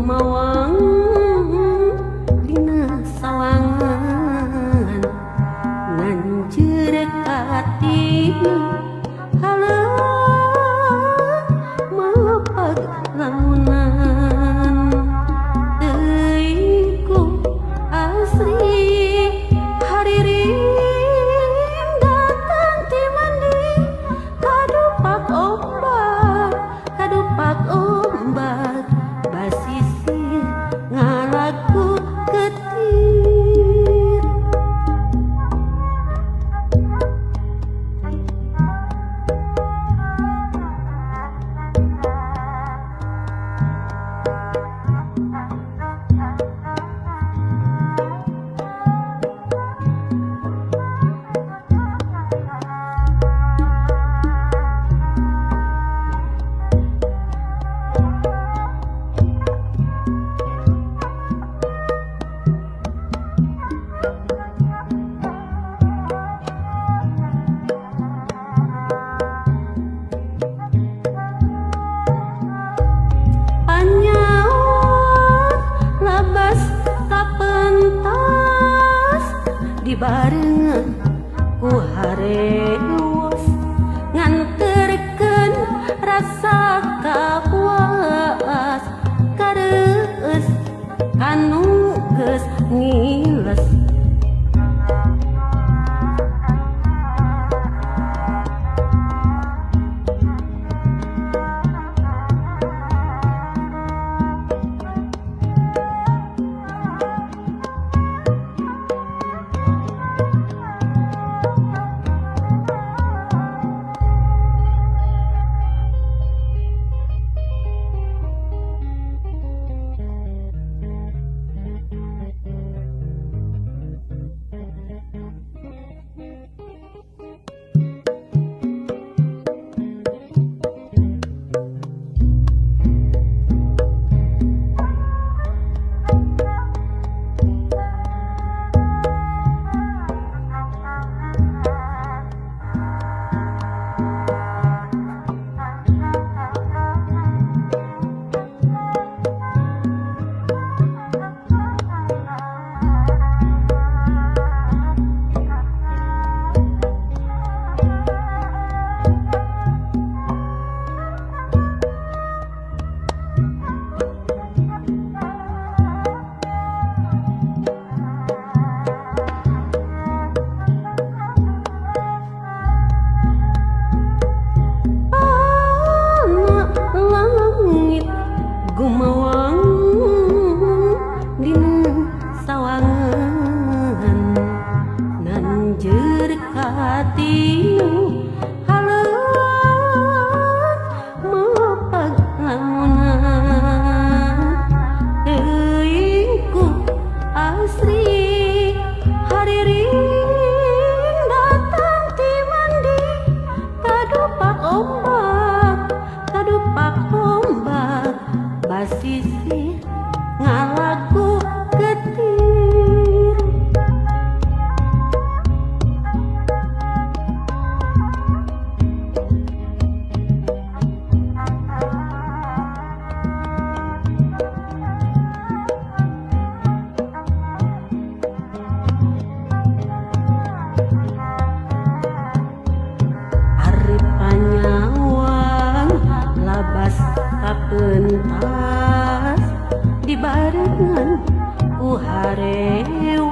gumawang dina sawangan nganjeur katina haleuh mapag lamunan teuing ku asri hariring datang ti mandi kadupak ombak kadupak ombak basisir ngalaku ketir. Labas kapentas dibarengan ku harewos nganterkeun rasa kapuas kareus kanu geus ngiles. Gumawang dina sawangan nanjeur katinu haleuh mapag lamunan teuing ku asri hariring datang ti mandi kadupak ombak basisir ngalaku ketir. Ari panyawang labas kapentas dibarengan ku harewos.